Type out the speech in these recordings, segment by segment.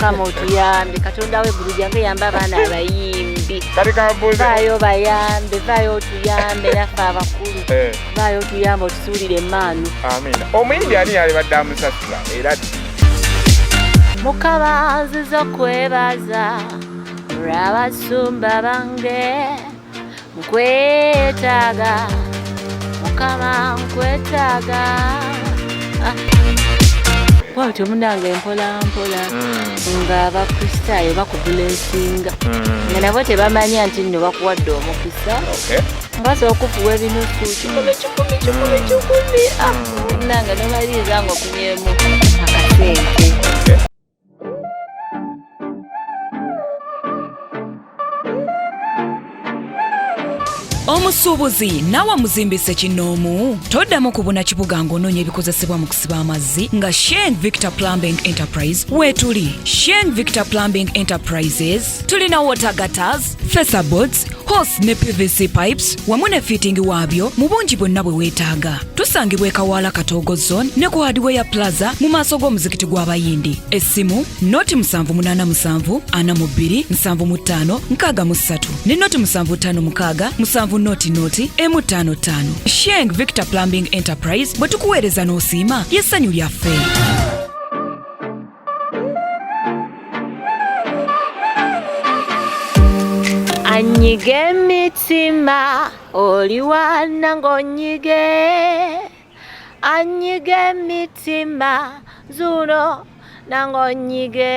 Mukama otuyambe, Katonda w'eggulu jange yamba abaana abayimbi. Kati kambuuze. Vaayo bayambe, vaayo otuyambe naffe abakulu. Vaayo otuyambe otusuulire emaanu. Amiina. Omuyimbi ani yalibadde amusasula era ddi? Mukama nziza okwebaza olw'abasumba bange, nkwetaaga Mukama, nkwetaaga. Bwatyo munange mpola mpola ng'Abakristaayo bakubulesinga, nga nabo tebamanya nti nno bakuwadde omukisa. Nga basobola okufuwa ebinusu 100 100 100 100. Munange nomaliriza nga ofunyeemu akasente. Omusuubuzi naawe omuzimbise kinnoomu, toddamu kubuna kibuga ng'onoonya ebikozesebwa mu kusiba amazzi nga Sheng Victor Plumbing Enterprise weetuli. Sheng Victor Plumbing Enterprises tulina water gutters, facerboards, hose ne PVC pipes wamu ne fitting waabyo mu bungi bwonna bwe weetaaga. Tusangibwa e Kawaala Katoogo Zone ne ku Hardware Plaza mu maaso g'omuzikiti gw'Abayindi. Essimu noti 787 42 75 63 ne noti 756 7 noti noti emu ttaano ttaano. Sheng Victor Plumbing Enterprise, bwe tukuweereza n'osiima ly'essanyu lyaffe. Anyiga emitima oli wana ng'onyige, anyiga emitima zuno nang'onyige,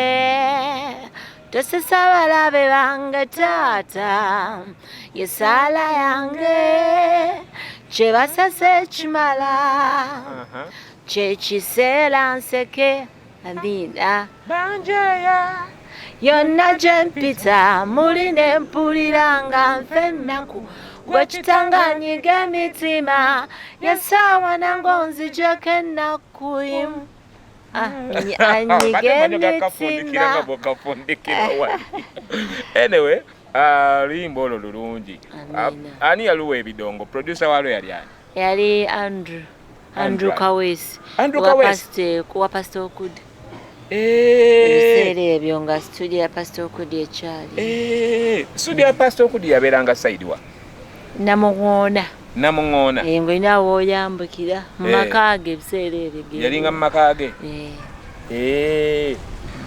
tosesa balabe bange taata, yesaala yange kyebasase ekimala, kyekiseera nseke. Amiina. Banjeya yonna gye mpita muli ne mpulira nga nfa ennaku, gwe kitanganyiga emitima yesaawa nange onzijeko ennaku. Anyiga emitima. Anyway, luyimba olwo lulungi. Ani yaluwa ebidongo? Producer walwo yali ani? Yali Andrew. Andrew Kawesi. Andrew Kawesi. Wa Pastor Okudi. Ebiseera ebyo nga studio ya Pastor Okudi ekyali. Studio ya Pastor Okudi yabeeranga side wa? Namuŋoona. Namuŋoona. Ng'olina w'oyambukira mu maka ge ebiseera ebyo. Yalinga mu maka ge?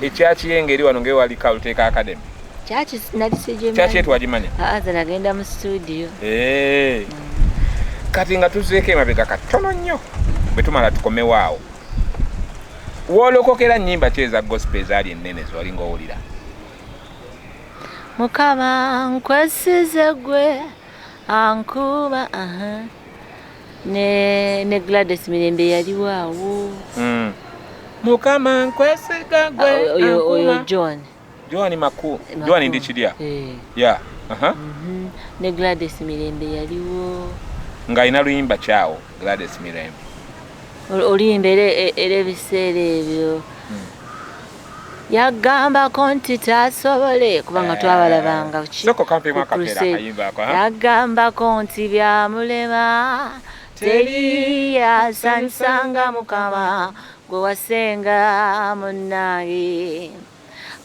Ekyaki ye ng'eri wano ng'ewali Kaluteka Academy. Kyaki nali sigimanyi. Kyaki twagimanya? Nze nagenda mu studio. Kati nga tuzzeeko emabega katono nnyo bwe tumala tukomewo awo. Woolokokera nnyimba ki eza gospel ezaali ennene z'oli ng'owulira? Mukama nkwesize gwe ankuuma. Ne Gladys Mirembe yaliwo awo. Mukama nkwesiga gwe ankuuma. Oyo John. Joan Maku. Joan Ndikirya. Yeah. Ne Gladys Mirembe yaliwo. Ng'alina luyimba kyawo Gladys Mirembe? Oluyimba era ebiseera ebyo. Yagambako nti tasobole kubanga twabalabanga yagambako nti byamulema teri asanyusanga Mukama gwe wasenga munnange,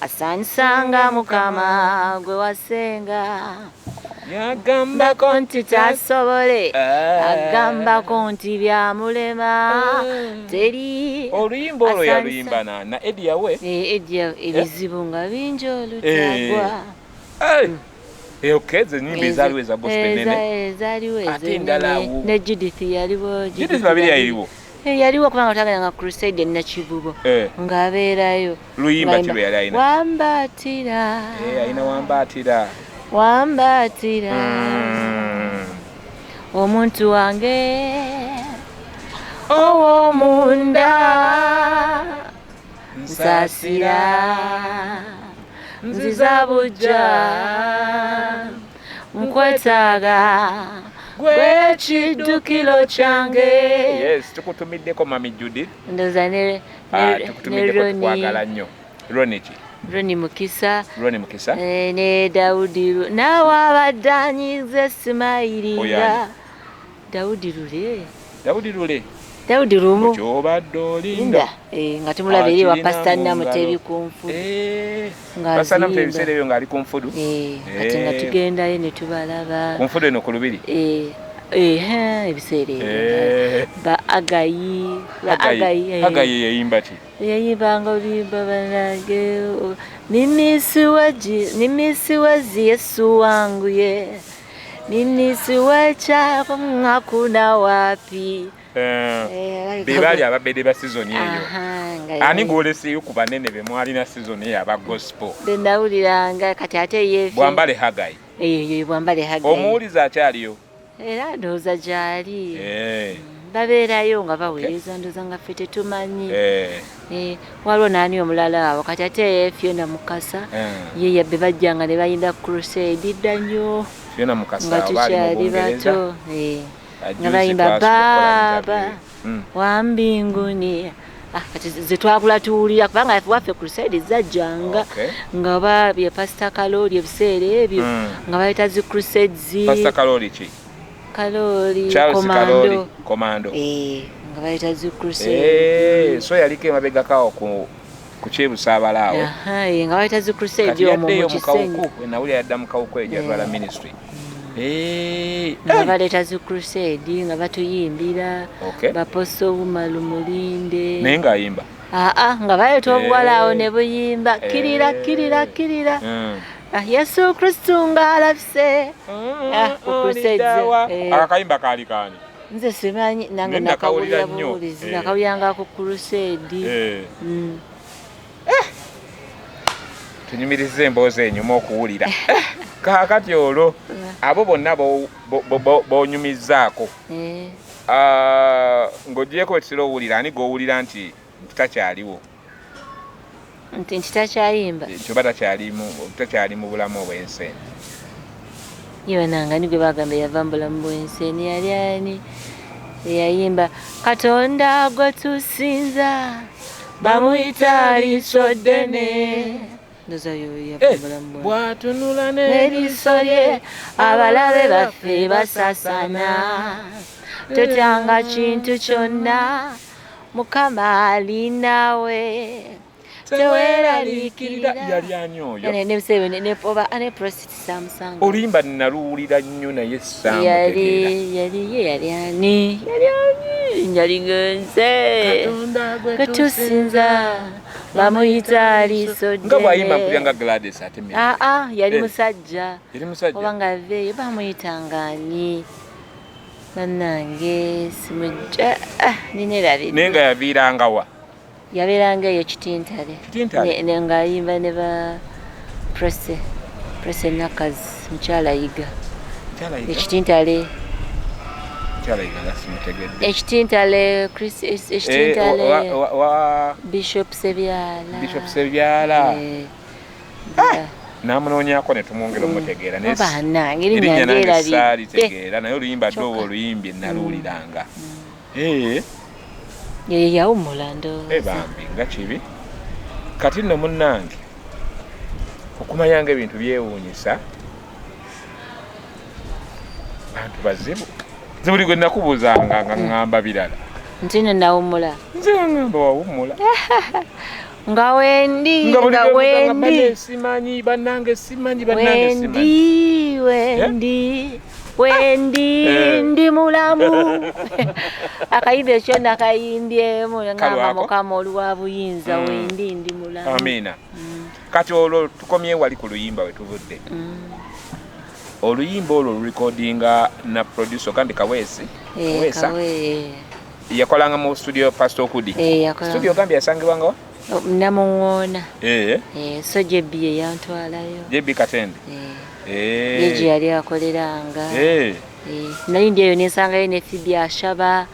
asanyusanga Mukama gwe wasenga. Yagambako nti tasobole, agambako nti byamulema teri. Oluyimba olwo yaluyimba na Eddie Yawe. Eddie ebizibu nga bingi olutagwa. Okay, ze nyimba ezaaliwo eza gospel nene. Ezaaliwo ezenene. Ne Judith yaliwo. Judith Babiri yaliwo. Yaliwo kubanga twagendanga Crusade Nakivubo ng'abeerayo. Luyimba ki lwe yali alina? Wambaatira. Alina wambaatira. Wambaatira. Omuntu wange ow'omunda nsaasira nziza bujja nkwetaaga gwe kiddukiro kyange. Yes, tukutumiddeko Mami Judith. Ndowooza ne tukutumiddeko, tukwagala nnyo. Ronnie ki? Ronnie Mukisa. Ronnie Mukisa. Ne Daudi naawe abadde anyize simayiringa. Daudi Lule. Daudi Lule. Daudi Lumu kyobadde olinda nga tumulaba eri wa Pastor Namutebi ku nfudu. Pastor Namutebi ebiseera ebyo ng'ali ku nfudu. Kati nga tugendayo ne tubalaba. Ku nfudu eno ku Lubiri? Ebiseera ebyo. Ba Agayi. Agayi yayimba ki? Yayimbanga oluyimba banange. Mimi siwezi Yesu wangu ye. Mimi siwezi hakuna wapi. Bebaali ababedde ba season eyo. Ani gw'oleseeyo ku banene be mwalina season eyo aba gospel? Be nawuliranga kati ate ye Bwambale Hagayi. Ye Bwambale Hagayi. Omuwuliza akyaliyo? Era ndowooza gy'ali. Babeerayo nga baweereza ndowooza nga ffe tetumanyi. Waliwo n'ani omulala awo kati ate ye Fiona Mukasa. Ye yabbe bajjanga ne bayimba crusade dda nnyo. Fiona Mukasa oba ali mu Bungereza. Nga bayimba Baba wa mbinguni. Kati ze twakula tuwulira kubanga waffe crusade zajjanga nga ba bye Pastor Kaloli ebiseera ebyo nga bayita zi crusades. Pastor Kaloli ki? Kaloli Commando. Commando. Nga bayita zi crusade. So yaliko emabegako ku Kyebusaabala awo. Nga bayita zi crusade omwo mu Kisenyi. Nawulira yadda mu Kawuku eyo gy'atwala ministry. Nga baleeta zi crusade nga batuyimbira Baposo Umaru Mulinde. Naye ng'ayimba? Nga baleeta obuwala awo ne buyimba kirira kirira kirira. Yesu Kristo ng'alabise. Ku crusade. Akayimba kaali kaani? Nze simanyi nange nakawulira buwulizi nakawuliranga ku crusade. Tunyumirize emboozi enyuma okuwulira. Kaakati olwo abo bonna b'onyumizzaako ng'ogyeko wetutera owulira ani gw'owulira nti takyaliwo? Nti takyayimba? Nti oba takyali mu bulamu obw'ensi eno. Ye bannange ani gwe bagamba yava mu bulamu bw'ensi eno? Yali ani eyayimba Katonda gwe tusinza bamuyita liiso ddene. Bwatunula n'eriiso lye abalabe baffe basasana. Totyanga kintu kyonna Mukama ali naawe. Teweeraliikirira. Yali ani oyo? Ne Prostate Samsung. Oluyimba naluwulira nnyo naye saamutegeera. Yali ani? Yali ani? Yali ngenze. Katonda gwe tusinza bamuyita liiso ddene. Nga bw'ayimba mpulira nga Gladys ate yali musajja. Yali musajja. Oba nga aveeyo bamuyitanga ani? Bannange simujja nina erabidde. Naye nga yaviiranga wa? Yabeeranga eyo Kitintale. Kitintale? Ng'ayimba ne ba Prese Nakazi, mukyala Yiga. Ekitintale. Ekitintale Ekitintale Bishop Sebyala. Bishop Sebyala. Namunoonyaako ne tumwongera omutegeera. Bannange erinnya nange saalitegeera naye oluyimba dde oba oluyimbye naluwuliranga. Ye yawummula ndowooza. Bambi nga kibi. Kati nno munnange okumanya nga ebintu byewuunyisa bantu bazibu. Nze buli gwe nakubuuzanga nga ŋŋamba birala. Nti nno nawummula. Nze nga ŋŋamba wawummula. Nga wendi, nga wendi. Simanyi bannange simanyi bannange simanyi. Wendi, wendi, ndi mulamu. Akayimba ekyo nakayimbyemu ngamba Mukama oli wa buyinza wendi ndi mulamu. Amiina. Kati olwo tukomye wali ku luyimba we tuvudde. Oluyimba olwo lurekodinga na producer kandi Kaweesi. Kaweesa. Yakolanga mu studio Pastor Okudi. Studio gambi yasangibwanga wa? Namuŋŋoona. So JB ye yantwalayo. JB Katende. Ye gye yali akoleranga. Nali ndi eyo nensangayo ne Phoebe Ashaba.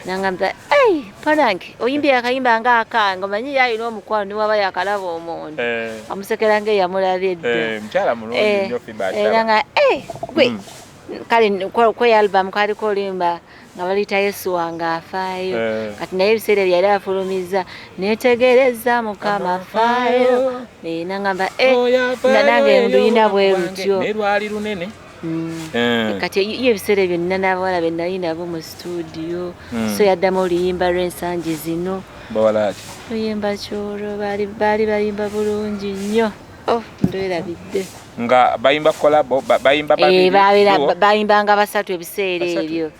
Nangamba, "Ei, panange, oyimbye akayimba nga akange, omanyi ye alina omukwano ne waba yakalaba omuntu." Amusekera nga eyamulabye edda. Mukyala mulungi nnyo Phoebe Ashaba. Era nga, gwe kale kwe album kaliko oluyimba nga baluyita Yesu wange afaayo. Kati naye ebiseera ebyo yali afulumiza neetegereza Mukama afaayo. Nangamba, nga nange nduyina bwe lutyo. Naye lwali lunene. Kati ye ebiseera ebyo nina n'abawala be nali nabo mu studio. So yaddamu oluyimba lw'ensangi zino. Bawala ki? Luyimba kyolwo, baali bayimba bulungi nnyo. Oh, ndwerabidde. Nga bayimba collabo, bayimba babiri? Babeera bayimbanga basatu ebiseera Basatu? ebyo.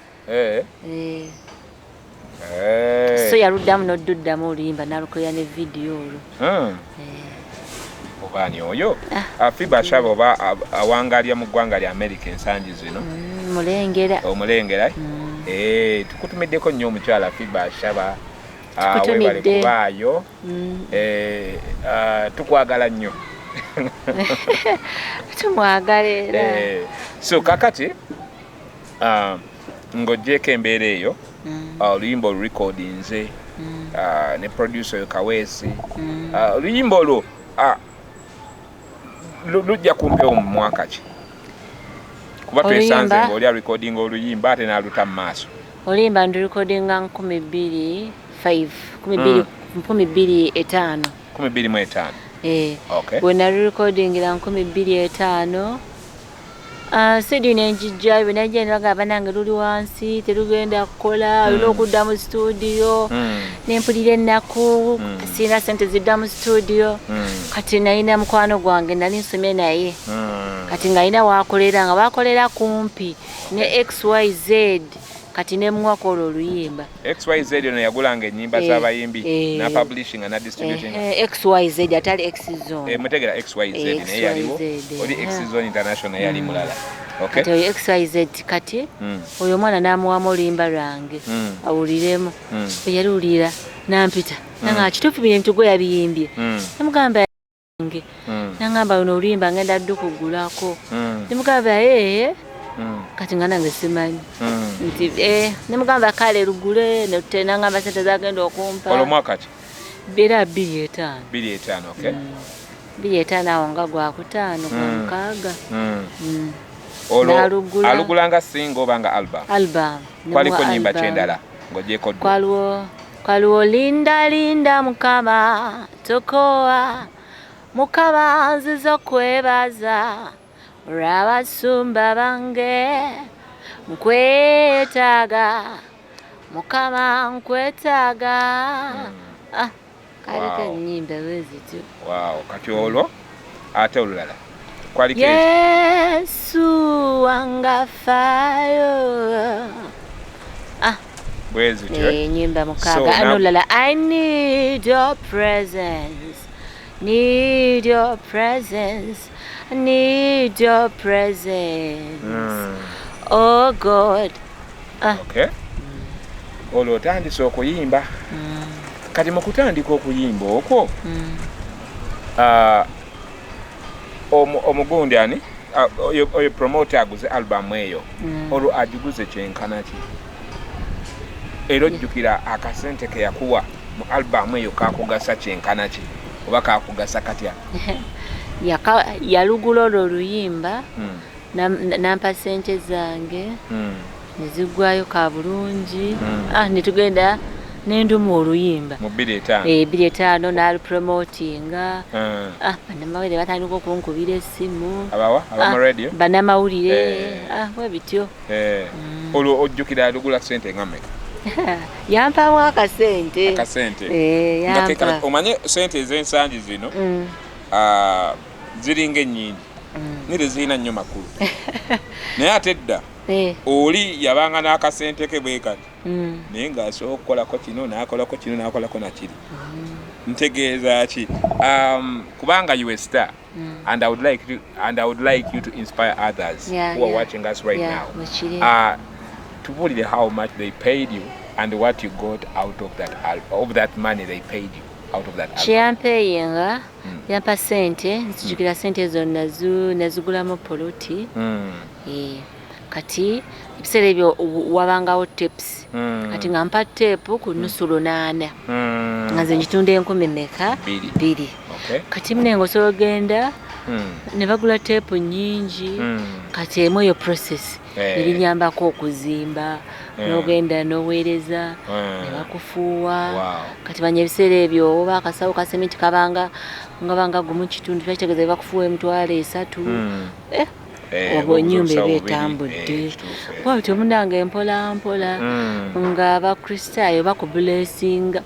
So yaluddamu n'odduddamu oluyimba, n'alukolera ne vidiyo olwo. Oba ani oyo? Phoebe Ashaba oba awangalya mu ggwanga lya America ensangi zino. Mulengera. Omulengera. Tukutumiddeko nnyo omukyala Phoebe Ashaba. Tukutumidde. Webale kubaayo. Tukwagala nnyo. Tumwagala era. So kakati ng'oggyeko embeera eyo, oluyimba olurecordinze ne producer oyo Kaweesi, oluyimba olwo lujja kumpewo mu mwaka ki? Kuba twesanze Oluyimba? ng'oli arecordinga oluyimba ate n'aluta mu maaso. Oluyimba ndurecordinga 2005, 2005. 2005. Eh. Okay. Bwe nalurecordingira 2005, CD nenjijjayo, bwe najja ne bagamba, "Bannange, luli wansi, terugenda kukola, olina okudda mu studio." Nempulira ennaku, sirina sente zidda mu studio. Kati nalina mukwano gwange nali nsomye naye, kati ng'alina waakolera, nga bakolera kumpi ne XYZ, kati nemuwako olwo oluyimba. XYZ ono yagulanga ennyimba z'abayimbi na publishing na distributing? XYZ atali X Zone. Mutegera XYZ. Naye yaliwo XYZ, oli X Zone International yali mulala. Okay. Kati oyo XYZ, kati oyo omwana n'amuwamu oluyimba lwange awuliremu. Bwe yaluwulira nampita, nanga, "Kituufu bintu gwe yabiyimbye?" Namugamba nge, nangamba, "Luno oluyimba ngenda ddukugulako." Nemugamba, "Ee." Kati nga nange simanyi nti nemugamba, "Kale lugule." Nangamba sente zagenda okumpa. Olwo mwaka ki? Era 2005. 2005, okay. 2005 awo nga gwakutaano, gwa mukaaga. Olwo N'alugula. alugula nga single oba nga album? Album. Kwaliko Nemuwa nyimba album. kyendala ng'ogyeko ddu? Kwaliwo "Linda Linda Mukama Tokoa", "Mukama nziza kwebaza olw'abasumba bange", "Nkwetaaga Mukama nkwetaaga". Ah, kaliko ennyimba bwe zityo. Wow, kati olwo ate olulala kwaliko? "Yesu wangafaayo", ah. Bwe zityo. Enyimba So, mukaaga. Anolala, "I need your presence, need your presence, need your presence, oh God", ah. Okay, olwo otandise okuyimba. Kati mu kutandika okuyimba okwo, omugundi ani, oyo promoter aguze album eyo, olwo agiguze kyenkana ki? Era ojjukira akasente ke yakuwa mu album eyo kakugasa kyenkana ki oba kakugasa katya? Yalugula olwo oluyimba, nampa sente zange, neziggwayo ka bulungi. Ah, netugenda nenduma oluyimba. Mu 2005? 2005 nalupromotinga. Ah, bannamawulire batandika okunkubira essimu. Abawa abama Ah, radio? Bannamawulire. Ah, bwe bityo. Olwo ojjukira alugula sente nga mmeka? Yampamu akasente. Akasente? Eh, Nga yampa. Omanye sente ez'ensangi zino, ziringa ennyingi naye tezirina nnyo makulu, naye ate edda oli yabanga n'akasente ke bwe kati, naye ng'asobola okukolako kino n'akolako kino n'akolako nakiri. Ntegeeza ki? Kubanga you a star and I would like you to inspire others who are watching us right now. Bwekiri. Tubuulire how much they paid you and what you got out of that money they paid you out of that album. Kyeyampeyinga, yampa sente, nzijukira sente ezo nazigulamu poloti. Kati ebiseera ebyo wabangawo tapes. Kati nga mpa teepu ku nusu 800, nga nze ngitunda 1000 meka? 2. 2. Kati munenga osobola ogenda ne bagula teepu nnyingi. Kati emu eyo process erinyambako okuzimba. N'ogenda n'oweereza, ne bakufuuwa. Kati manya ebiseera ebyo oba akasawo ka sementi kabanga nga banga 1.5, bakitegeeza bakufuuwa 30,000. Oba ennyumba eba etambudde bwatyo munange mpola mpola, nga Abakristaayo bakublessinga,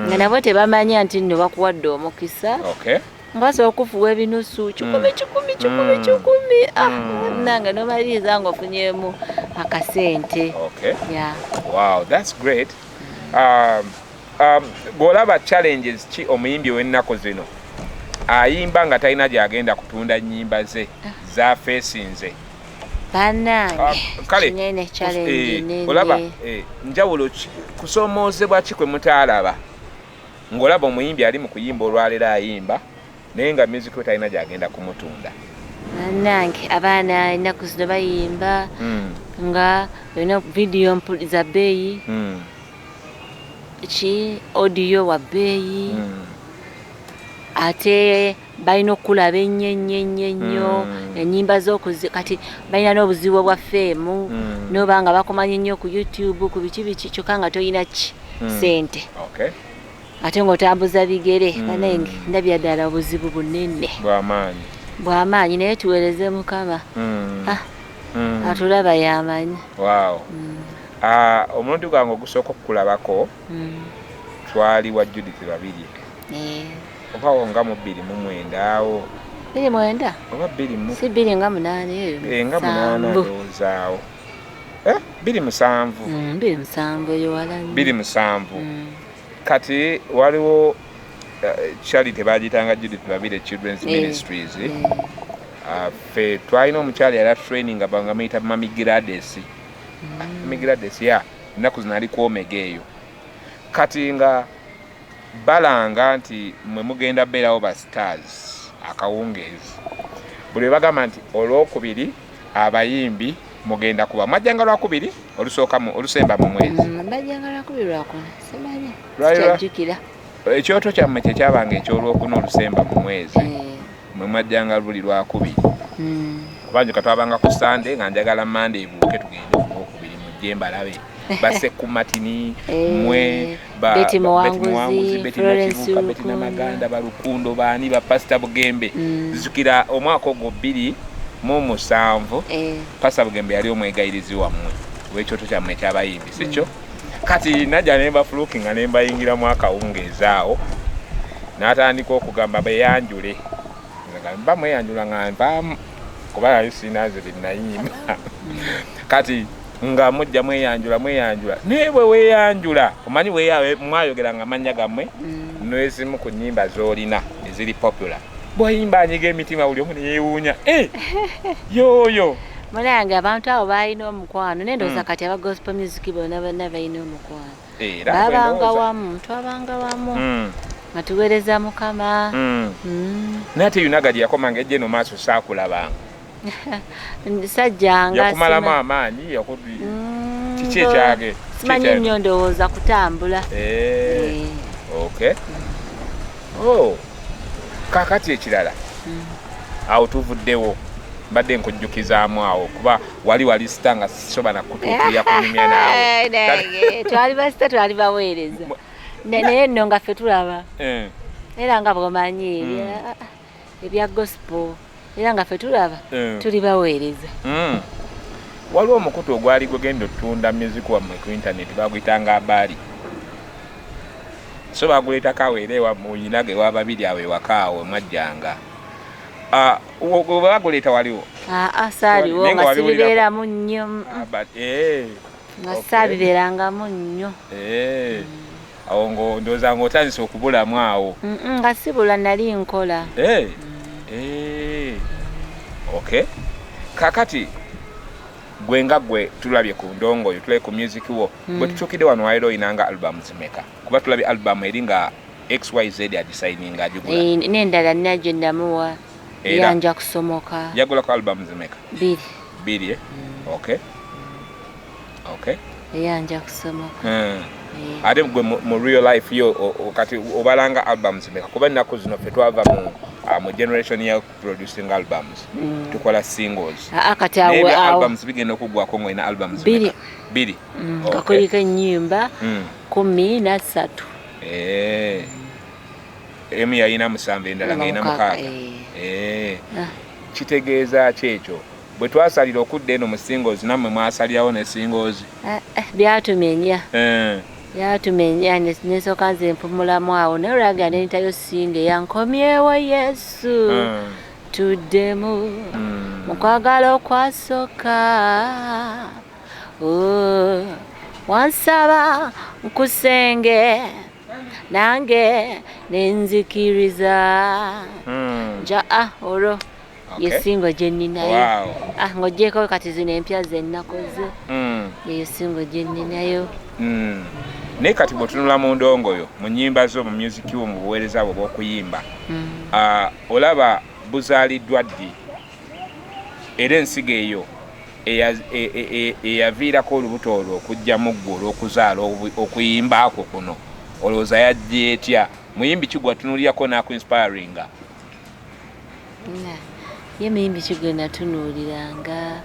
nga nabo tebamanya nti nno bakuwadde omukisa, nga basobola okufuwa ebinusu 100, 100, 100, 100. Ah, nange nomaliriza nga ofunyemu akasente. Yeah. Wow, that's great. Bw'olaba challenges ki omuyimbi ow'ennaku zino ayimba nga talina gy'agenda kutunda nnyimba ze zafeesinze? Bannange, Ah, kale kinene, challenge nene. Olaba njawulo ki, kusoomoozebwa ki kwe mutaalaba ng'olaba omuyimbi ali mu kuyimba olwaleero, ayimba naye nga music we talina gy'agenda kumutunda? Bannange, abaana ennaku zino bayimba nga olina video za bbeeyi, ki audio wa bbeeyi, ate balina okulaba ennyo ennyo ennyo ennyo ennyimba z'okuzi. Kati balina n'obuzibu bwa fame, noba nga bakumanyi nnyo ku YouTube, ku biki biki, kyokka nga toyina ki, sente, ate ng'otambuza bigere. Bannange, ndabya ddala obuzibu bunene. Bw'amaanyi. Bw'amaanyi, naye tuweereze Mukama. Ah, atulaba, yamanyi. Wow. Ah, omulundi gwange ogusooka okukulabako twali wa Judith Babirye, obawo nga mu 2009 awo. 2009? Oba bbiri mu Si 2008 eyo? Eh, nga 8. Nsanvu. Ndowoozaawo 2007. 2007, eyo wala nnyo. 2007. Kati waliwo charity bagiyitanga Judith Babirye Children's Ministries. Ah, ffe twalina omukyala yali training nga muyita Mami Gladys. Mami Gladys ya ennaku zino ali ku Omega eyo. Kati nga balanga nti mwe mugenda beerawo ba stars akawungeezi, buli lwe bagamba nti Olwokubiri abayimbi mugenda kuba mwajjanga Lwakubiri olusooka olusemba mu mwezi. Bajjanga Lwakubiri, Lwakuna, simanyi. Sikyajjukira. Ekyoto kyammwe kyekyabanga ekyolwokuna olusemba mu mwezi. Mwe mwajjanga buli Lwakubiri, kuba njuka twabanga ku Sande nga njagala Mande ebuuke tugende ku Lwokubiri, mujje mbalabe baseku matini. Mwe Betty Muwanguzi, Betty Muwanguzi, Betty Florence Nakibuuka, Betty Rukundo. Namaganda, Balukundo, baani, bapasita Bugembe. Nzijukira omwaka ogwo 2007, Pasita Bugembe yali omwegayirizi wammwe ow'ekyoto kyammwe ekyabayimbi, sikyo? Kati najja ne mbafuluki nga ne mbayingiramu akawungeezi awo, n'atandika okugamba beyanjule. Nga mba mweyanjula nga nvaamu, kuba nali sirina nze byenayimba. Kati nga mujja mweyanjula, mweyanjula, naye bwe weeyanjula omanyi mwayogeranga amannya gammwe n'ezimu ku nnyimba z'olina eziri popular. Bw'oyimba anyiga emitima, buli omu neyeewuunya, "Eh, yooyo." Munange, abantu abo balina omukwano, naye ndowooza kati aba gospel music bonna bonna balina omukwano. Era Babanga bwe ndowooza. wamu, twabanga wamu nga tuweereza Mukama. Naye ate UNAGA gye yakomanga ejja eno maaso saakulabanga. Sajjanga. Yakumalamu amaanyi kiki ekyage? Simanyi nnyo, ndowooza kutambula. Okay. Oh. Kakati ekirala, awo tuvuddewo, mbadde nkujjukizaamu awo kuba wali star nga sisoba nakutuukirira kunyumya naawe. Nange, twali ba star, twali baweereza, naye nno nga ffe tulaba, era nga bwomanyi ebya gospel, era nga ffe tulaba tuli baweereza. Waliwo omukutu ogwali gugenda otunda music wammwe ku internet, baguyitanga Abaali, so baguleetako awo era ewa muyinaga ewa Babiri awo ewaka awo mwajjanga. Ah, gwe baguleeta waliwo? Aa, saaliwo. Naye nga Nga waliwulirako? sibibeeramu nnyo. Ah, Nga saabibeerangamu nnyo. Awo ndowooza ng'otandise okubulamu awo. Nga sibula, nali nkola. Okay, kakati gwe nga gwe tulabye ku ndongo yo, tulabye ku music wo, bwe tutuukidde wano waliro oyinanga album zimeka? Kuba tulabye album eri nga XYZ agisayininga, agigula. Eh, n'endala nina gye namuwa. Era? Yanja kusomoka. Yagulako album zimeka? Bbiri. Bbiri, eh? Okay. Eyanja kusomoka. Ate gwe mu real life yo kati obalanga albums meka? Kuba ennaku zino ffe twava mu generation ya producing albums, tukola singles. Aa, kati Naye awo ebya awo albums bigenda okuggwako ng'olina albums Bbiri. meka? Bbiri. Nga kuliko ennyimba 13. Eh. Emu yalina 7, endala ng'erina Mukaaga, 6. Eh. Eh. Kitegeeza ki ekyo? Bwe twasalira okudda eno mu singles, nammwe mwasalirawo ne singles? Byatumenya. Byatumenya, nesooka nze mpumulamu awo, naye olwaga nenitayo single yankomyewo Yesu. Tuddemu mu kwagala okwasooka. Oh, wansaba nkusenge nange nenzikiriza. Nja olwo ye single gye nninayo. Ng'oggyeko kati zino empya ze nnakoze, yeyo single gye nninayo. Naye kati bw'otunula mu ndongoyo, mu nnyimba zo, mu music wo, mu buweereza bwo bw'okuyimba, olaba buzaaliddwa ddi, era ensigo eyo eyaviirako olubuto olwo okujja mu ggwe olw'okuzaala okuyimba kwo kuno, olowooza yajja etya? Muyimbi ki gwatunuulirako n'akuinspiringa? Ye muyimbi ki gwe natunuuliranga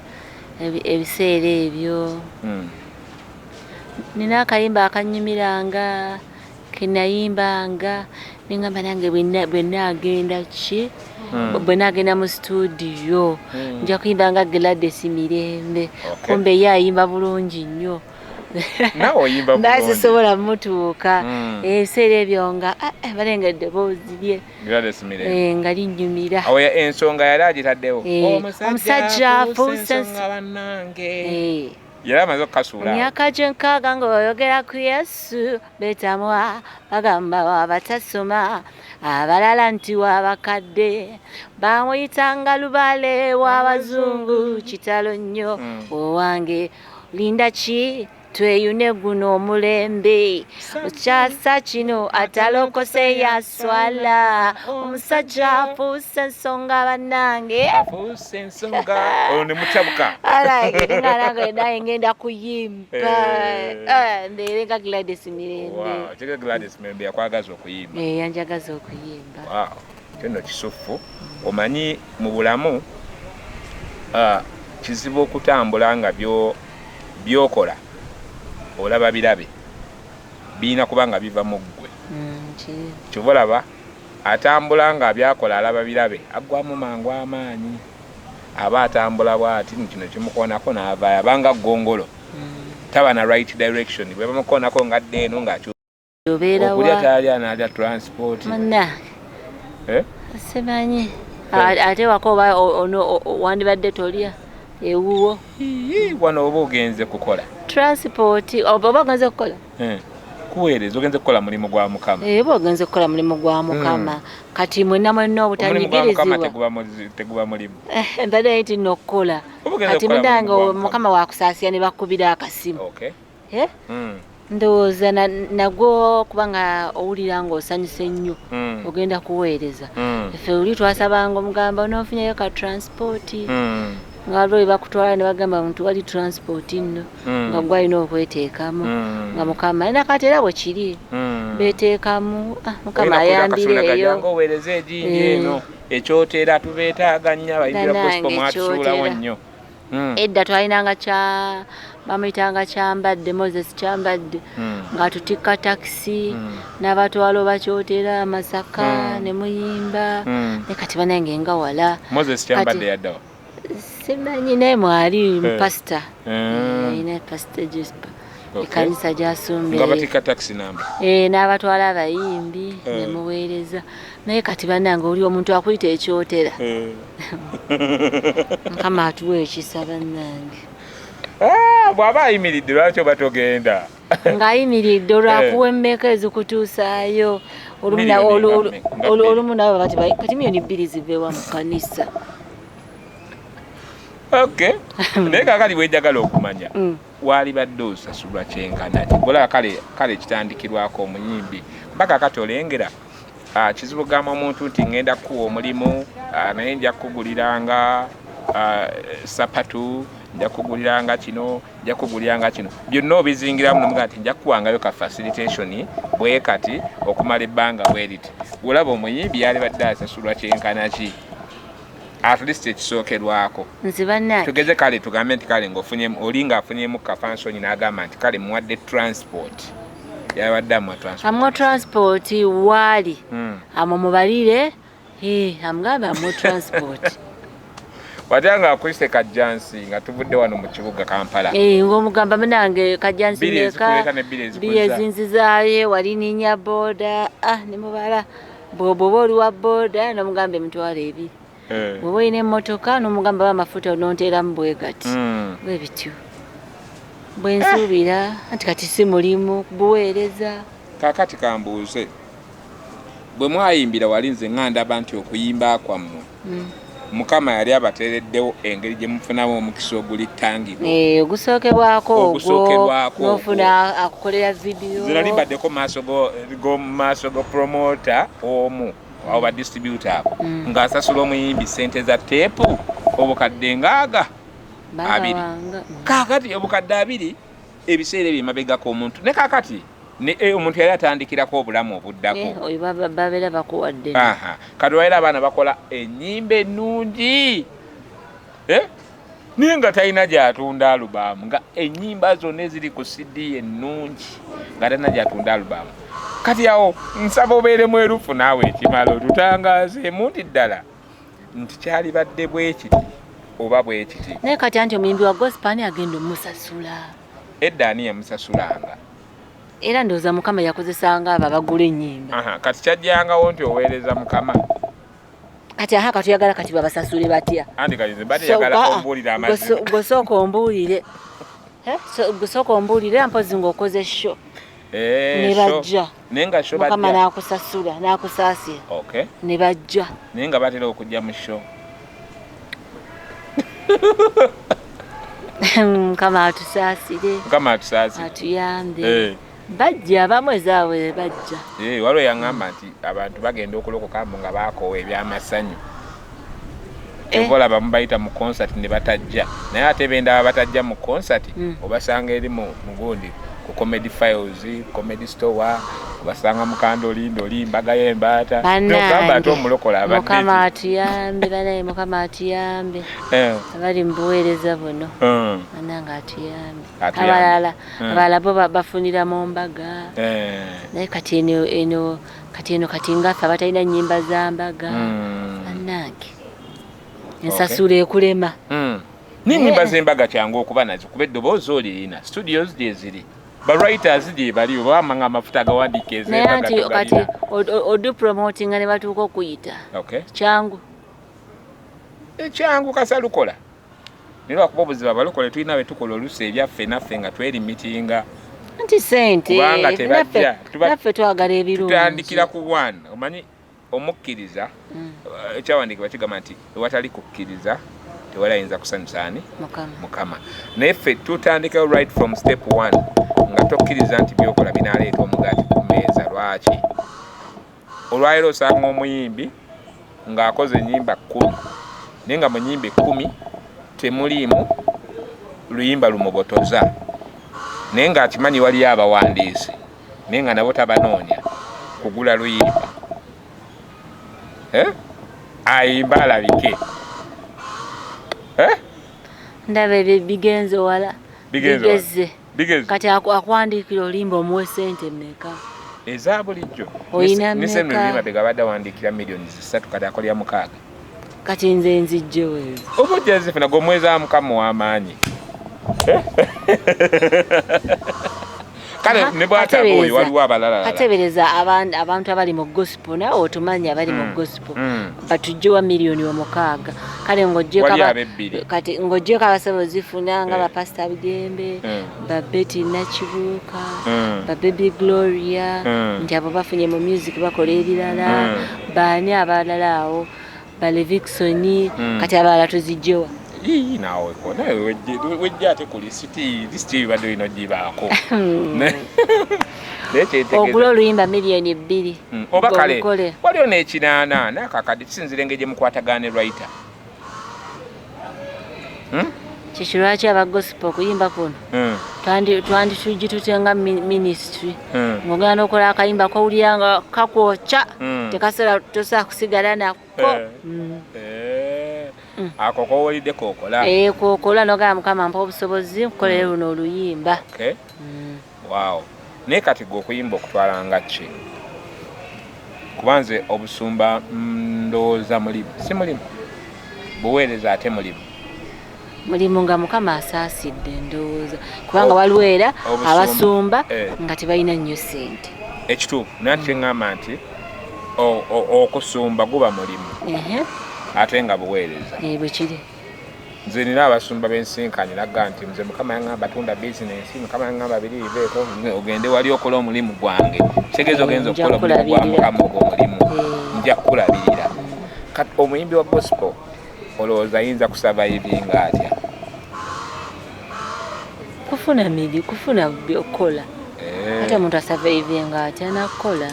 ebiseera ebyo? Nina akayimba akanyumiranga kenayimbanga, nengamba nange bwe naagenda ki, bwe naagenda mu studio, nja kuyimba nga Gladys Mirembe. Kumbe ye ayimba bulungi nnyo. Naawe oyimba bulungi. Sisobola mutuuka. Ebiseera ebyo nga balenga eddoboozi lye Gladys Mirembe. Nga linnyumira. Awo ensonga yali agitaddewo. Omusajja afuuse ensonga bannange. Yali amaze okukasuula. Myaka gy'enkaaga ng'oyogera ku Yesu, beetamwa, bagamba wabatasoma, abalala nti wabakadde, bamuyitanga lubaale w'abazungu. Kitalo nnyo. Owange linda ki, tweyune guno omulembe, kyasa kino atalokose yaswala. Omusajja afuuse ensonga bannange. Afuuse ensonga, olwo ne mutabuka. Nange naye ngenda kuyimba. Mbeere nga Gladys Mirembe. Wow, kyeka Gladys Mirembe yakwagaza okuyimba. Yanjagaza okuyimba. Wow, kyo kisuffu. Omanyi mu bulamu kizibu okutambula nga byokola olaba birabe, birina kuba nga biva mu ggwe. Kyova olaba atambula nga byakola alaba birabe aggwamu mangu amaanyi, aba atambula bw'ati kino kimukoonako n'avaayo, abanga ggongolo, taba na right direction, bwe bamukoonako nga adda eno ng'akyuka. Okulya talya, n'alya transport. Simanyi ate wako oba wandibadde tolya ewuwo. Wano oba ogenze kukola transport, oba ogenze kukola kuweereza, ogenze kukola mulimu gwa Mukama. Oba ogenze kukola mulimu gwa Mukama. Kati mwenna mwenna obutanyigirizibwa teguba mulimu. Mbadde nti nno okukola. Kati munange Mukama wakusaasira ne bakubira akasimu. Ndowooza nagwo kubanga owulira ng'osanyuse nnyo, ogenda kuweereza. Ffe oli twasabanga omugamba onoofunyeyo ka transport, nga waliwo bakutwala ne bagamba muntu wali transport nno, nga gwe alina okweteekamu, nga Mukama nakati era bwe kiri, beeteekamu. Mukama ayambireeyo. Oweereza ejinja eno ekyotera, tubeetaaga nnyo abayimbira gospel, mwatusuulawo nnyo. Edda twalinanga kya bamuyitanga Kyambadde, Moses Kyambadde, ng'atutikka takisi n'abatwala obakyotera Masaka ne muyimba. Ne kati banange nga wala. Moses Kyambadde yaddawa? Simanyi, naye mwali mupasita, alina Pasita Jespa, ekanisa gyasumba. Nga batikka takisi namba? N'abatwala abayimbi ne muweereza. Naye kati bannange oli omuntu akuyita ekyotera. Mukama atuwa ekisa bannange. Bw'aba ayimiridde lwaki oba togenda? Ng'ayimiridde olwakuwa emmeka ezikutuusaayo? Olumu nabo bati kati 2 million ziveewa mu kanisa? Okay, naye kakati bwenjagala okumanya, waali badde osasulwa kyenkana ki? Olaba kale kale kitandikirwako omuyimbi mpaka kati olengera kizibu gamba omuntu nti ngenda kukuwa omulimu, naye nja kukuguliranga sapatu, nja kukuguliranga kino, nja kukuguliranga kino, byonna obizingiramu nomuga nti nja kukuwangayo ka facilitation bwe kati okumala ebbanga bwe riti. Olaba omuyimbi yali badde asasulwa kyenkana ki, at least ekisookerwako? Nze bannange Tugeze kale tugambe nti kale ng'ofunye oli ng'afunyemu kafansonyi n'agamba nti kale muwadde transport, yabadde amuwa transport. Amuwa transport waali, amumubalire, amugambe amuwa transport. Watya nga akwise Kajjansi nga tuvudde wano mu kibuga Kampala. Ng'omugamba munange Kajjansi Bbiri meka, ezikuleeta ne bbiri ezikuzza. Bbiri ezinzizaayo, wali ninnya booda, ne mubala. Bw'oba oli wa booda n'omugamba 20,000. Bw'oba olina emmotoka n'omugamba ba amafuta n'onteeramu bwe gati. Bwe bityo. Bwe nsuubira anti kati si mulimu kubuweereza. Kaakati kambuuze, bwe mwayimbira wali nze nga ndaba nti okuyimba kwammwe Mukama yali abateereddewo engeri gye mufunamu omukisa oguli tangibwa. Ogusookebwako ogwo, Ogusookebwako ogwo. n'ofuna akukolera vidiyo. Nze nali mbaddeko maaso go promoter omu, abo ba distributor abo, ng'asasula omuyimbi ssente za teepu obukadde ngaaga Baba abiri. wanga. Kaakati obukadde abiri ebiseera ebyo emabegako omuntu ne kaakati ne omuntu yali atandikirako obulamu obuddako. Oyo babeera bakuwadde. Kati olwaleero abaana bakola ennyimba ennungi. Naye nga talina gy'atunda alubamu, nga ennyimba zonna eziri ku CD ennungi nga talina gy'atunda alubamu. Kati awo nsaba obeere mwerufu naawe ekimala otutangaazeemu nti ddala nti kyalibadde bwe kiti oba bwe kiti. Naye kati anti omuyimbi wa gospel ani agenda omusasula? Edda ani yamusasulanga? Era ndowooza Mukama yakozesanga abo abagula ennyimba. Kati kyajjangawo nti oweereza Mukama. Kati aha katuyagala kati babasasule batya? Anti kati nze mbadde njagala ombuulire amazima. Gwe sooka ombuulire. Gwe sooka ombuulire mpozi ng'okoze show. Ne bajja. Naye nga show Mukama bajja. n'akusasula, n'akusaasira. Ne bajja. Naye nga batera okujja mu show. Mukama atusaasire. Mukama atusaasire. Atuyambe. Bajja abamu ezaabwe bajja. Waliwo yaŋŋamba nti abantu bagenda okulokoka mbu nga baakoowa eby'amasanyu. Kyova olaba mubayita mu concert ne batajja. Naye ate bendaba batajja mu concert, obasanga eri mu gundi ku Comedy Files, Comedy Store, obasanga mu Kandolindoli, mbaga y'embaata. Bannange, N'ogamba ate omulokola abadde Mukama ki? atuyambe, banaye Mukama atuyambe. Abali mu buweereza buno. Bannange atuyambe. Atuyambe. Abalala bo bafunira mu mbaga. Naye kati eno, eno, kati eno kati ngaffe abatalina nnyimba za mbaga. Bannange. Ensasula ekulema. N'ennyimba z'embaga kyangu okuba nazo kuba eddoboozi olirina, studios gye ziri, ba writers gye bali, oba amanga amafuta agawandiika Naye ez'embaga anti togalina. kati odupromotinga ne batuuka okuyita. Kyangu. Kyangu kasa lukola. Naye lwakuba obuzibu abalokole tulina bye tukola oluusi ebyaffe naffe nga twerimitinga. Anti ssente, Kubanga tebajja. Naffe twagala ebirungi. Tutandikira ku one. Omanyi omukkiriza, ekyawandiikibwa kigamba nti ewatali kukkiriza tewali ayinza kusanyusa ani? Mukama. Mukama. Naye ffe tutandikayo right from step 1 nga tokkiriza nti by'okola binaaleeta omugaati ku mmeeza. Lwaki? Olwaleero osanga omuyimbi ng'akoze ennyimba 10, naye nga mu nnyimba 10 temuliimu luyimba lumubotoza, naye ng'akimanyi waliyo abawandiisi, naye nga nabo tabanoonya kugula luyimba. Ayimba alabike. Ndaba ebyo bigenze wala. Bigenze wala. Bigeze. Bigeze. Kati akuwandiikira oluyimba omuwe ssente mmeka? Eza bulijjo. Oyina Ne Ssemwanga mmeka? Luyimba bega abadde awandiikira miliyoni 3 kati akolera 6. Kati nze nzijjewo ezo. Oba ojja zifuna gwe omwezi wa Mukama ow'amaanyi. Kale ne bw'ataba oyo waliwo abalala. Kateebereza abantu abali mu gospel, naawe otumanyi abali mu gospel. Batujje wa miliyoni 6. Kale Wali ab'ebbiri. Kati ng'oggyeko abasaba ozifuna nga ba Pastor Bugembe, ba Betty Nakibuuka, ba Baby Gloria, nti abo bafunye mu music bakola ebirala, baani abalala awo, ba Levixone, kati abalala tuzijjewa. Ii, naawe ko, nawe wejje ate ku lisiti ebibadde olina ogibaako. Naye kyentegeeza Ogula oluyimba miliyoni 2. Oba kale, Ng'olukole. waliwo n'ekinaana, n'akakadde kisinziira engeri gye mukwatagana ne writer. Kiki lwaki aba gospel okuyimba kuno? Twanditujje tutya nga ministry? Ng'ogenda n'okola akayimba k'owulira nga kakwokya, tekasobola, tosobola kusigala nako. Ako k'owulidde k'okola. K'okola n'ogamba Mukama mpa obusobozi nkukolere luno oluyimba. Wow. Naye kati gwe okuyimba okutwala nga ki? Kuba nze obusumba ndowooza mulimu, si mulimu? Buweereza ate mulimu. Mulimu nga Mukama asaasidde ndowooza, kubanga waliwo era abasumba nga tebalina nnyo ssente. Ekituufu, naye ate kyeŋŋamba nti okusumba guba mulimu ate nga buweereza. Bwe kiri. Nze nina abasumba bensinkanye naga nti nze Mukama yaŋŋamba tunda bizinensi, Mukama yaŋŋamba biri biveeko, ogende wali okola omulimu gwange. Kitegeeza ogenza okukola omulimu gwa Mukama, ogwo omulimu nja kukulabirira. Kati omuyimbi wa gospel olowooza ayinza kusurvivinga atya? Kufuna miri, kufuna byokukola. Ate omuntu asurvivinga atya nakukola?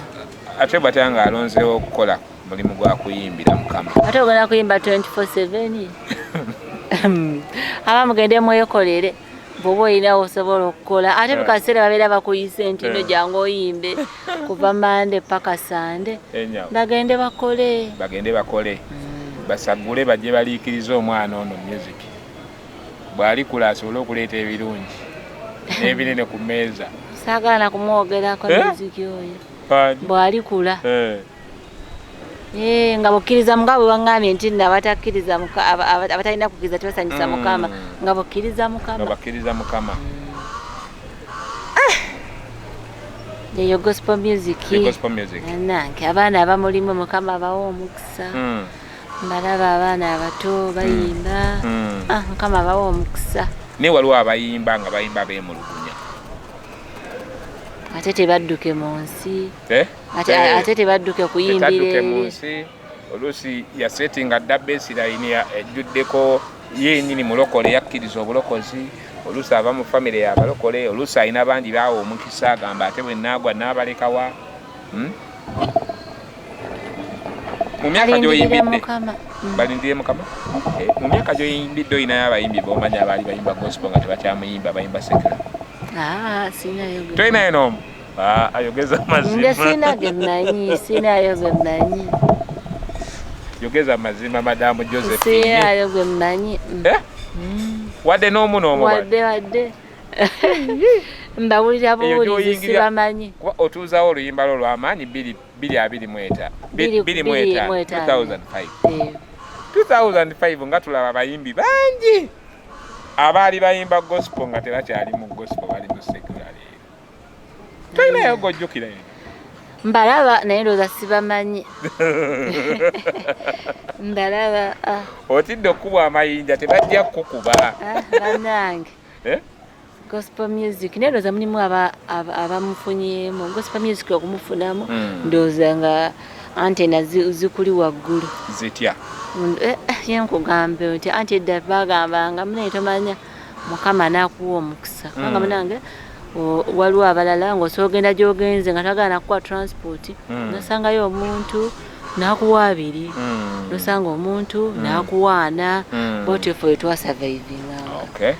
Ate bw'atya nga alonzeewo okukola mulimu gwa kuyimbira Mukama. Ate ogenda kuyimba 24/7? Aba mugende mwekolere, bw'oba olinawo osobola okukola. Ate mu kaseera babeera bakuyise nti no jangu oyimbe kuva Mande paka Sande. Bagende bakole. Bagende bakole. Basagule bajje baliikirize omwana ono music. Bw'alikula asobole okuleeta ebirungi n'ebinene ku mmeeza. Saagala na kumwogerako music oyo. Bw'alikula. Nga bukkiriza Mukama, bwe waŋŋambye nti nno abatakkiriza abatalina kukkiriza tebasanyusa Mukama, nga bukkiriza Mukama. Nga bakkiriza Mukama. Eyo gospel music. Gospel music. Nange abaana abamulimu Mukama abawa omukisa. Mbalaba abaana abato bayimba. Mukama abawa omukisa. Naye waliwo abayimba nga bayimba beemulugunya. Ate tebadduke mu nsi. Ate tebadduke kuyimbira eri. Mu nsi. Oluusi yasetinga dda baseline ejjuddeko ye yennyini mulokole, yakkiriza obulokozi. Oluusi ava mu famire y'abalokole, oluusi alina bangi baawa omukisa, agamba ate bwe naagwa naabalekawa. Mu myaka gy'oyimbidde balindire Mukama. Mu myaka gy'oyimbidde olinayo abayimbi b'omanyi abaali bayimba gospel nga tebakyamuyimba, bayimba secular? Sinayo. Tolinayo n'omu? Ayogeza mazima. Nze sina ge mmanyi, sinayo ge mmanyi. Yogeza mazima, Madamu Josephine. Sinayo ge mmanyi. Wadde n'omu n'omu? Wadde. Mbawulira buwulizi, sibamanyi. Kuba otuuzaawo oluyimba lwo lw'amaanyi 2025, 2005. 2005 nga tulaba abayimbi bangi abaali bayimba gospel nga tebakyali mu gospel, bali mu secular leero. Tolinayo gojjukira? Mbalaba naye ndowooza sibamanyi. Mbalaba. Otidde okukubwa amayinja, tebajja kukuba. Bannange. Gospel music naye ndowooza mulimu abamufunyeemu gospel music okumufunamu, ndowooza nga antena zikuli waggulu. Zitya? Ye nkugambe nti anti edda bagambanga munaye tomanya Mukama n'akuwa omukisa, kubanga munange waliwo abalala ng'osobola ogenda gy'ogenze nga toyagala nakuwa transport, nosangayo omuntu n'akuwa 2, nosanga omuntu n'akuwa 4, bwotyo ffe we twasurvivinganga.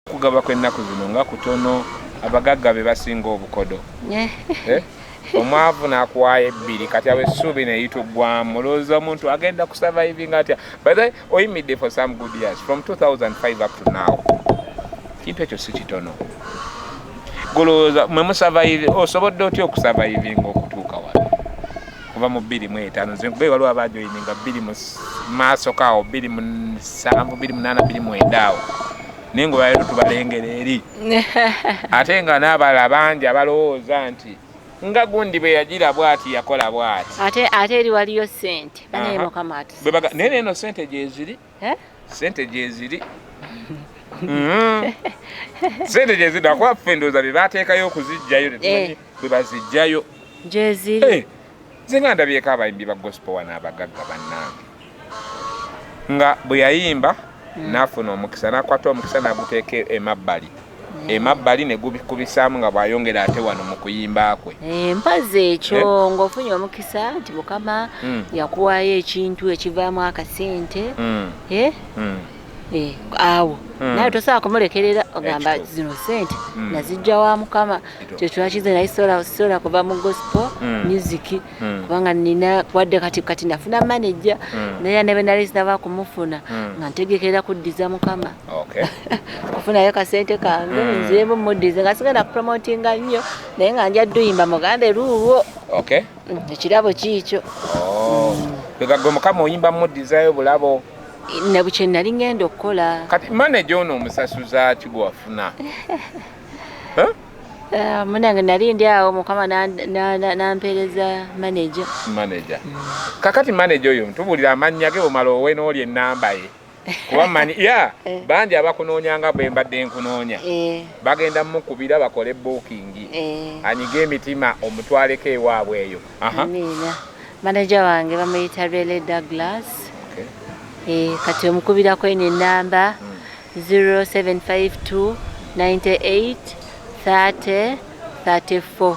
Okugaba kw'ennaku zino nga kutono, abagagga be basinga obukodo. Omwavu n'akuwaayo 2, kati awo essuubi neyituggwamu. Olowooza omuntu agenda kusurvivinga atya? By the way, oyimidde for some good years, from 2005 up to now. Kintu ekyo si kitono. Golowooza mwe musurvive, osobodde otya okusurvivinga okutuuka wano? Kuva mu 2005, nze nkuba waliwo abajoyininga 2 mu maaso kaawo, 2007, 2008, 2009 awo. Naye nga olwaleero tubalengera eri. Ate nga n'abalala bangi abalowooza nti nga gundi bwe yagira bw'ati yakola bw'ati. Ate eri waliyo ssente. Banaye Mukama atusaasire. Naye eno ssente gyeziri. Ssente gyeziri. Ssente gyeziri, nakuba ffe ndowooza bye baateekayo okuziggyayo tetumanyi bwe baziggyayo. Gyeziri. Nze nga ndabyeko abayimbi ba gospel wano abagagga bannange. Nga bwe yayimba n'afuna omukisa, n'akwata omukisa n'aguteeka emabbali. Emabbali ne gubikubisaamu nga bw'ayongera ate wano mu kuyimba kwe. Mpazi ekyo ng'ofunye omukisa nti Mukama yakuwaayo ekintu ekivaamu akasente. Awo naye tosobola kumulekerera, ogamba zino ssente nazijja wa Mukama, kyetwakize naye sobola kuva mu gospel music kubanga nina wadde kati nafuna manager, naye ne bwe nali sinaba kumufuna nga ntegekera kuddiza Mukama. Kufunayo kasente kange nziremu muddize, nga sigenda kupromotinga nnyo naye nga nja dduyimba mugambe luulwo. Ekirabo kiikyo. Gwe Mukama oyimba muddizayo bulabo. Nabukye nali ngenda okukola. Kati manager ono omusasuza ki gwe wafuna? Munange nali ndi awo Mukama nampeereza manager. Manager. Kakati manager oyo ntubuulira amannya ge, omala owe n'oli ennamba ye. Kuba mmanyi ya bangi abakunoonya nga bwe mbadde nkunoonya. Bagenda mukubira bakole booking. Anyige emitima omutwaleko ewaabwe eyo. Amiina. Manager wange bamuyita Rele Douglas. Okay. Kati omukubirako eno ennamba 0752 98 30 34.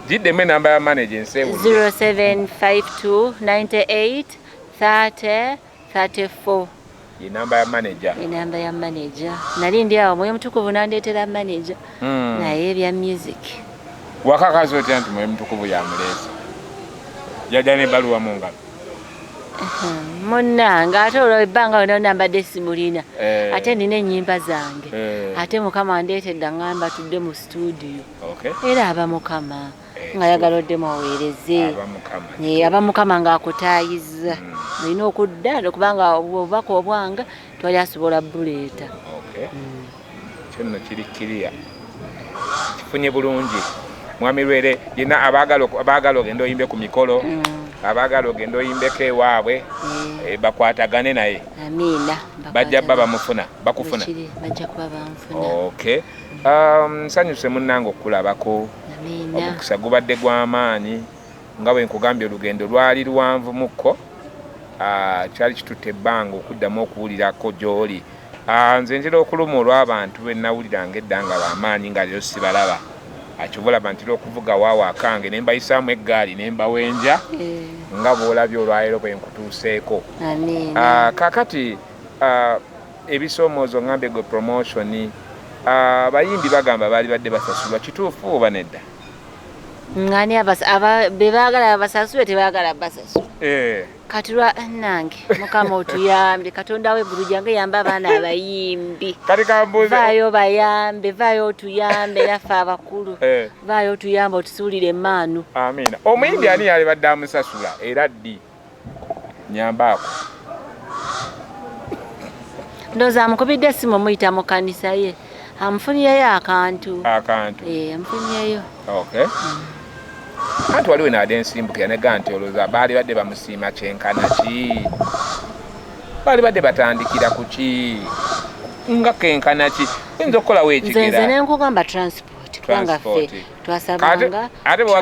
Giddemu enamba ya manager enseewulire. 0752 98 30 34. Ye namba ya manager. Enamba ya manager. Nali ndi awo Mwoyo Mutukuvu n'andeetera manager. Naye ebya music. Wakakazi otya nti Mwoyo Mutukuvu yamuleese? Yajja n'ebbaluwa mu ngalo. Munnange ate olwo ebbanga lyonna lyonna mbadde simulina. Ate nina ennyimba zange. Ate Mukama andeetedde aŋŋamba tudde mu studio. Era aba Mukama ng'ayagala oddemu oweereze. Aba Mukama ng'akutaayiza. Olina okudda kubanga obubaka obwange twali asobola buleeta. Kyo nno kiri kiriya. Kifunye bulungi. Mwami Lwere yenna abaagala ogende oyimbe ku mikolo, abaagala ogende oyimbeko ewaabwe, bakwatagane naye. Amiina. Bajja bba bamufuna, bakufuna. Bajja kuba banfuna. Okay. Nsanyuse munnange okukulabako. Amiina. Omukisa gubadde gw'amaanyi nga bwe nkugambye olugendo lwali luwanvumukko. Kyali kitutte ebbanga okuddamu okuwulirako gy'oli. Nze ntera okuluma olw'abantu be nnawuliranga edda nga b'amaanyi nga leero sibalaba. Kyova olaba ntera okuvuga waawo akange ne mbayisaamu eggaali ne mbawenja nga bw'olabye olwaleero bwe nkutuuseeko. Amiina. Kaakati ebisoomoozo ngambye gwe promotion, abayimbi bagamba baali badde basasulwa, kituufu oba nedda? Ngani be baagala basasule, tebaagala basasule. Kati lwa nange Mukama otuyambe, Katonda w'eggulu jange yamba abaana abayimbi. Kati kambuuze. Vaayo bayambe, vaayo otuyambe naffe abakulu. Vaayo otuyambe otusuulire emmaanu. Amiina. Omuyimbi ani yalibadde amusasula era ddi? Nyambaako. Ndowooza amukubidde essimu omuyita mu kkanisa ye. Amufunyeyo akantu. Akantu. Amufunyeyo. Okay. Anti waliwo naade ensimbukira nega nti olowooza baali badde bamusiima kyenkana ki? Baali badde batandikira ku ki? Nga kenkana ki? Oyinza okukolawo ekigera. Nze ne nkugamba transport. Kubanga ffe twasabanga ate bwe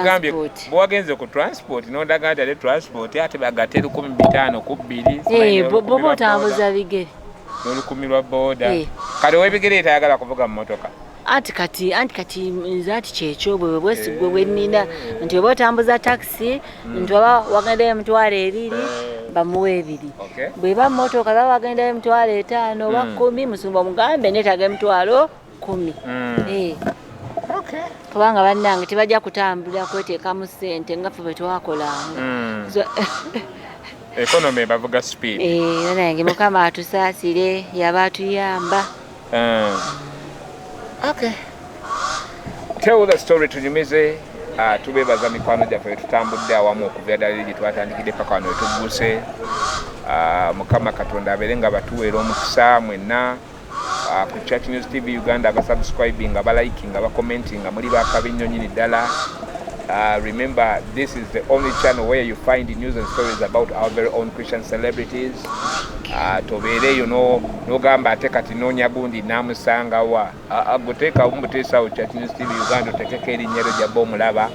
wagenze ku transport n'ondaga nti ate transport ate bagatte 1500 ku bbiri. Bw'oba otambuza bigere. N'olukumi lwa booda. Kati ow'ebigere tayagala kuvuga mmotoka. Anti kati nze ati kyekyo bwe bwesigwe bwe nnina nti oba otambuza takisi nti oba wagendayo 20,000 bamuwe 2. Bw'eba mmotoka baba wagendayo 50,000 oba 10 musumba omugambe neetaaga 10,000. Kubanga bannange tebajja kutambula kweteekamu ssente nga ffe bwe twakolanga. Economy bavuga speed. Bannange Mukama atusaasire yaba atuyamba. Okay. Tell the story tunyumize. Tubeebaza mikwano gyaffe tutambudde awamu okuva ddala eri gye twatandikidde paka wano wetugguse. Mukama Katonda abeere nga batuweera omukisa mwenna. Ku Church News TV Uganda abasubscribing, abaliking, abacommenting, muli bakabi nnyo nnyini ddala. Remember, this is the only channel where you find news and stories about our very own Christian celebrities. Tobeereeyo n'ogamba ate kati noonya gundi naamusangawa. Gwe muteesaawo Church News TV Uganda otekeko erinnya eryo gy'abba omulaba.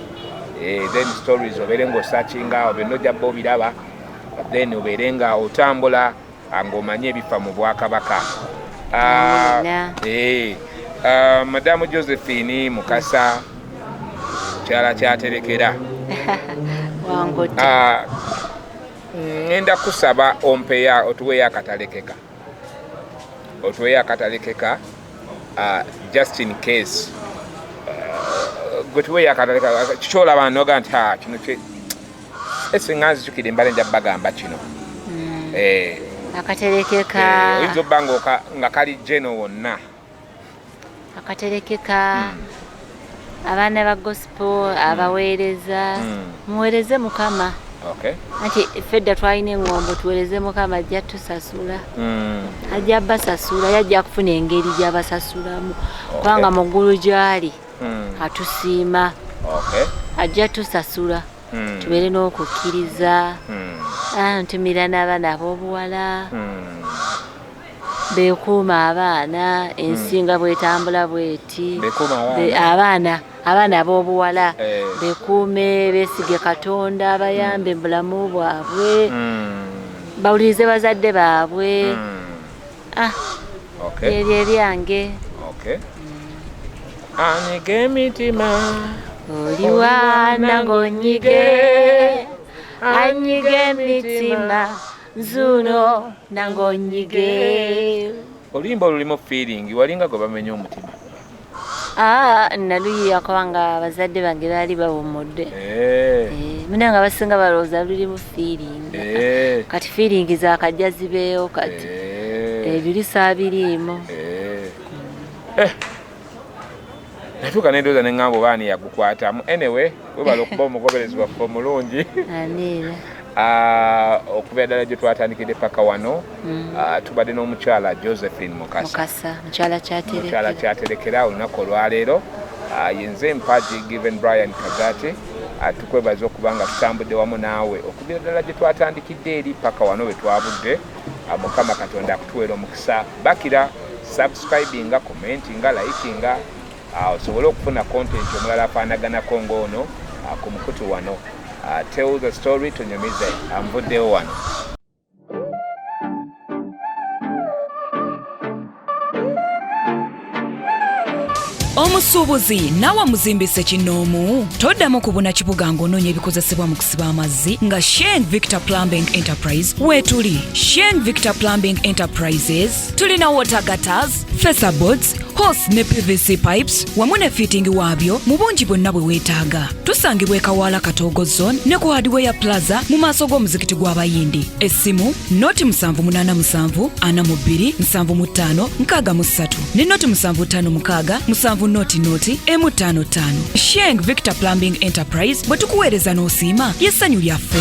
Then stories obeere ng'osearchinga awo byonna ojja bba obiraba. Then obeere nga otambula ng'omanye ebifa mu bwakabaka. Madamu Josephine Mukasa kyala kyaterekera. Ngenda kusaba ompeya otuweeyo akatalekeka. Otuweeyo akatalekeka just in case. Gwe tuweeyo akatalekeka kikyolaba noga nti kino esinga nzijukira embala nja bagamba kino. Akaterekeka. Oyinza obba nga kali geno wonna. Akaterekeka. Abaana ba gospel abaweereza. Muweereze Mukama. Anti ffe edda twalina eŋŋombo, tuweereze Mukama, ajja tusasula. Ajja basasula, yajja kufuna engeri gy'abasasulamu, kubanga mu ggulu gy'ali atusiima. Ajja tusasula. Tubeere n'okukkiriza. Ntumira n'abaana ab'obuwala beekuuma abaana, ensi nga bwetambula bweti. Abaana, abaana ab'obuwala bekuume, beesige Katonda, bayambe mu bulamu bwabwe, bawulirize bazadde baabwe. Ebyo ebyange. Anyiga emitima. Oliwana ng'onyige, anyiga emitima, nzuno nang'onyige. Oluyimba olulimu feeling, walinga gwe bamenya omutima. Naluyiya kubanga abazadde bange baali bawummudde. Munange abasinga balowooza lulimu feeling. Kati feeling zakajja zibeewo kati. Ebiri saabiriimu. Natuuka nendowooza neŋŋamba oba ani yagukwatamu. Anyway, webala okuba omugoberezi waffe omulungi. Amiina. Okuva ddala gye twatandikidde paka wano, tubadde n'omukyala Josephine Mukasa. Mukasa, mukyala Kyaterekera. Mukyala Kyaterekera olunaku olwaleero. Yenze Mpagi Given Brian Kagati. Tukwebaza okuba nga tutambudde wamu naawe okuviira ddala gye twatandikidde eri paka wano we twabudde. Mukama Katonda akutuweera omukisa. Bakira subscribinga, commentinga, likinga, osobole okufuna content omulala afaanaganako ng'ono ku mukutu wano. Tell the story, tunyumize. Nvuddewo wano. Omusuubuzi naawe muzimbise kinoomu, toddamu kubuna kibuga ng'onoonya ebikozesebwa mu kusiba amazzi nga Sheng Victor Plumbing Enterprise weetuli. Sheng Victor Plumbing Enterprises tulina water gutters, fascia boards, hose ne PVC pipes wamu ne fitting waabyo mu bungi bwonna bwe weetaaga. Tusangibwa e Kawaala Katoogo Zone ne ku Hardware Plaza mu maaso g'omuzikiti gw'Abayindi. Essimu 0 787 42 75 63 ne 0 756 7 0 0 emu 5 5. Sheng Victor Plumbing Enterprise, bwe tukuweereza n'osiima, ly'essanyu lyaffe.